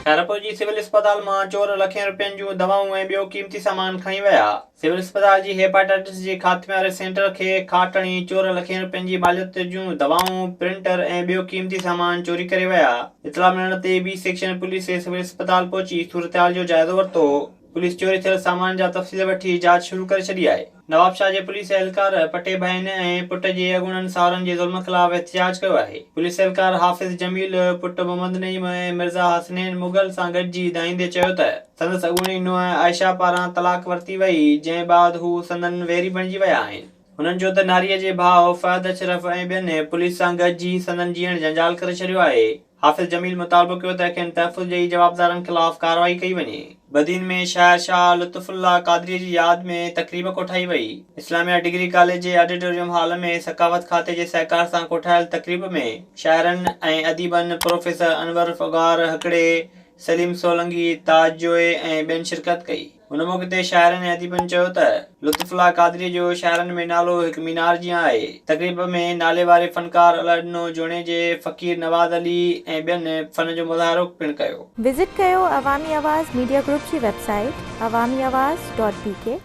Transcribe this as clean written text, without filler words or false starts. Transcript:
خيرپور جي سول اسپتال مان چور لکين رپين جون دوائون ۽ ٻيو قيمتي سامان کڻي ويا. سول اسپتال جي هيپاٽائٽس جي خاتمي واري سينٽر کي کاٽ هڻي چور لکين رپين جي ماليت جون دوائون، پرنٽر ۽ ٻيو قيمتي سامان چوري ڪري ويا. اطلاع ملڻ تي بي سيڪشن پوليس سول اسپتال پهچي صورتحال جو جائزو ورتو. پوليس چوري ٿيل سامان جا تفصيل وٺي جاچ شروع ڪري ڇڏي آهي. نوابشاهه جي پوليس اهلڪار پٽي ڀائين ۽ پٽ جي اڳوڻن ساهرن جي ظلم خلاف احتجاج ڪيو آهي. پوليس اهلڪار حافظ جميل پٽ محمد نعيم ۽ مرزا حسنين مغل سان گڏجي دانهيندي چيو ته سندس اڳوڻي نونهن عائشه پاران طلاق ورتي وئي جنهن بعد هو سندن ويري بڻجي ويا آهن. هنن چيو ته ناريء جي ڀاء فهد اشرف ۽ ٻين پوليس سان گڏجي سندن جيئڻ جنجال ڪري ڇڏيو آهي. حافظ جميل مطالبو ڪيو ته کين تحفظ ڏئي جوابدارن خلاف ڪارروائي ڪئي وڃي. بدين ۾ شاعر شاهه لطف الله قادريء جي ياد ۾ تقريب ڪوٺائي وئي. اسلاميه ڊگري ڪاليج جي آڊيٽوريم هال ۾ ثقافت کاتي جي سهڪار سان ڪوٺايل تقريب ۾ شاعرن ۽ اديبن پروفيسر انور فگار هڪڙي، سليم سولنگي، تاج جويي ۽ ٻين شرڪت ڪئي. ان موقعي تي شاعرن ۽ اديبن چيو ته لطف الله قادريء جو شاعرن ۾ نالو هڪ مينار جيان آهي. تقريب ۾ ناليواري فنڪار الهڏنو جوڻيجي، فقير نواز علي ۽ ٻين فن جو مظاهرو پڻ ڪيو. وزٽ ڪيو عوامي آواز ميڊيا گروپ جي website Awami Awaz dot B K.